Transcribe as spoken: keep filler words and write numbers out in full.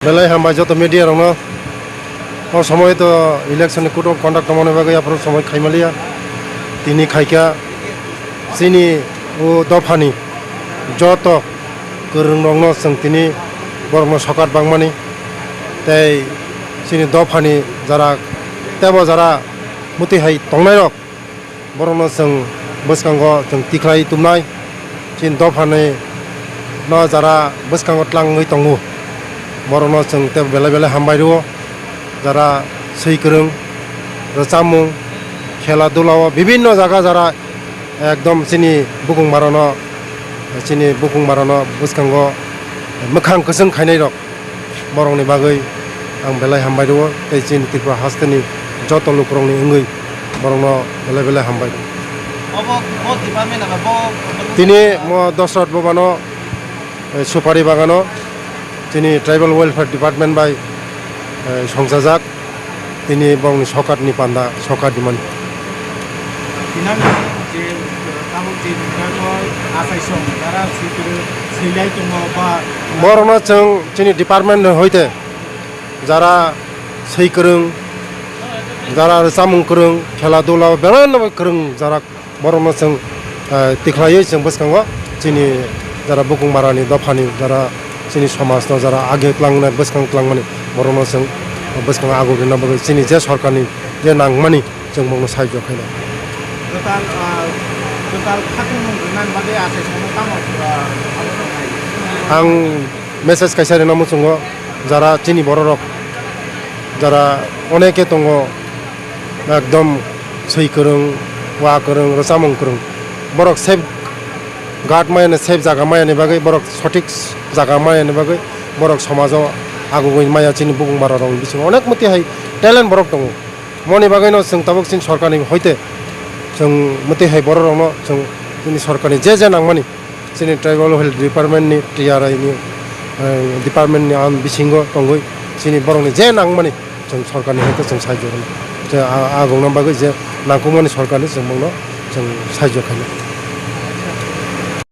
Belai hambai joto media rokno. O somoi to election ni code of conduct tongmani bagwi aphuru somoi khaimaliya. Tini khaikha chini o dophani joto kwrwng rokno chwng tini borokno sokat bangmani tei chini dophani jara tebo jara mwtwi hai tongnai rok. Borokno chwng bwskango chwng tikhlai tumnai, chini dophani no jara bwskango tlangwi tongo, borokno chwng tei belai belai hambai rwo. Jara swi kwrwng, rwchapmung, khela dula o bibinno jaga jara ekdom chini bukung barano, chini bukung barano bwskango mwkhang kwchwng khainai rok. Borokni bagwi ang belai hambai rwo tei chini Tripura hasteni joto lukurokni wngwi borokno belai belai hambai rwo. Obo, bo department aba bo, bo Tini mo Dosrat Bobano, eh, Supari Bagano chini Tribal Welfare Department bai, eh, songchajak. Tini bongni sokatni panda sokat dimani. Dinani je, tabuk je dinani achai song, jara swi kwrwng, swilai tongo ba Borokno chwng chini department ni hoite jara swi kwrwng, jara rwchapmung kwrwng, khela dula o belai no kwrwng jara. Borokno chwng, eh, tikhlaiwi chwng bwskango chini jara bukung barani dophani jara chini somajno jara age tlangna bwskang tlangmani borokno chwng bwskango ago rwna bagwi chini je sorkarni je nangmani chwng bokno sahajyo khainai. Kwtal, ah, kwtal khatung rwna bagwi achai songno tamo, ah, abo rok hai? Ang message kaisa rwna muchungo jara chini bororok jara oneke tongo. Ekdom swi kwrwng, wa kwrwng, rwchapmung kwrwng. Borok safe guard maya ni, safe jaga maya ni bagwi, borok sothik jaga maya ni bagwi, borok somajo agugwi maya chini bukung bara rokni bisingo onek mwtwi hai talent borok tongo. Moni bagwi no chwng tabuk chini sorkar ni hoite chwng mwtwi hai borok rokno chwng chini sorkar ni je je nangmani, chini tribal health department ni, T R I ni, eh, department ni ang bisingo tongwi chini borok ni je nangmani chwng sorkar ni hai khe chwng sahajyo rwna. Chwng a, a rwna bagwi je nangkukmani sorkar ni chwng bokno chwng sahajyo khainai.